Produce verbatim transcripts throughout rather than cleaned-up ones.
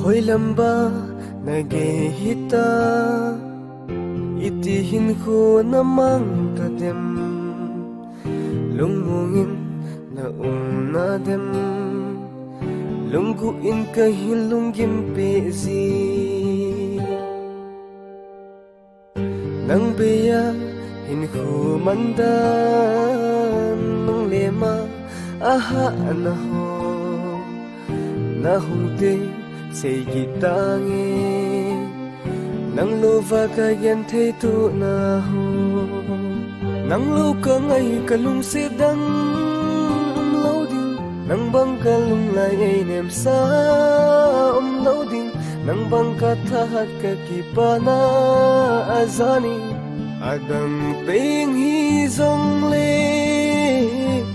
Hoilam ba nagei hita, iti hinkho namang ta dem. Lungmong in naum na dem, lunggu in kahin lunggim peh ji. Nang bei a hinkho mandan, nung le ma ahahna ho, nahung te sei git tange. Nang lou va kagenthei tona ho, nang lou kangai kalungset dang umlou ding. Nang bang kalunglai ei nemsa umlou ding. Nang bang kathahat kakipana ajani adang peng hijongle,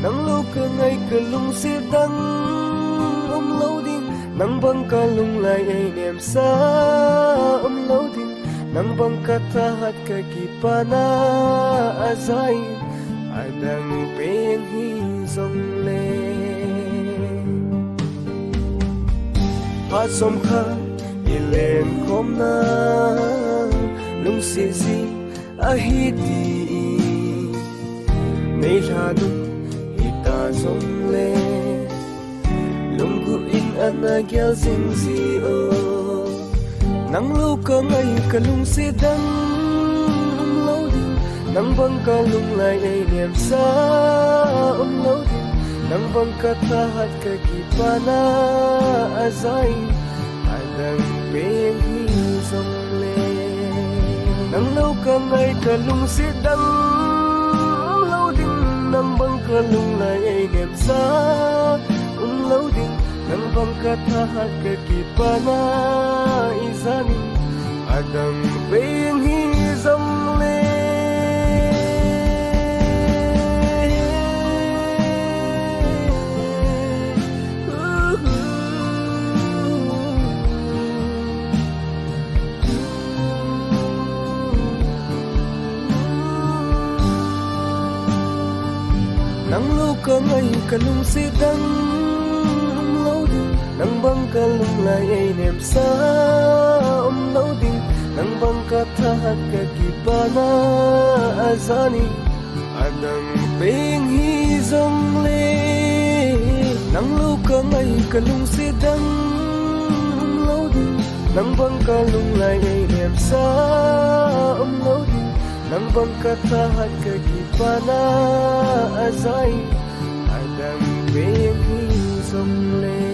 nang lou kangai kalungset dang umlou ding. Nang bang kalunglai ei nemsa umlou ding. Nang bang kathahat kakipana ajai adang peng hijongle. Phat chomkhat ilenkhomna lungset ji ahi ti neilha ding hita jongle, lunggu in ana gel jing ji o. Nang lou kangai kalungset dang umlou ding. Nang bang kalunglai ei nemsa umlou ding. Nang bang kathahat kakipana ajai adang peng hijongle, nang lou kangai kalungset dang umlou ding. Nang bang kalunglai ei nemsa umlou ding. Nang bang kathahat kakipana ijani adang peng hijongle. Nang lou kangai kalungset dang umlou ding. Nang bang kalunglai ei nemsa umlou ding. Nang bang kathahat kakipana ajani adang peng hijongle, nang lou kangai kalungset dang umlou ding. Nang bang kalunglai ei nemsa umlou ding. Nang bang kathahat kakipana ajai adang peng hijongle.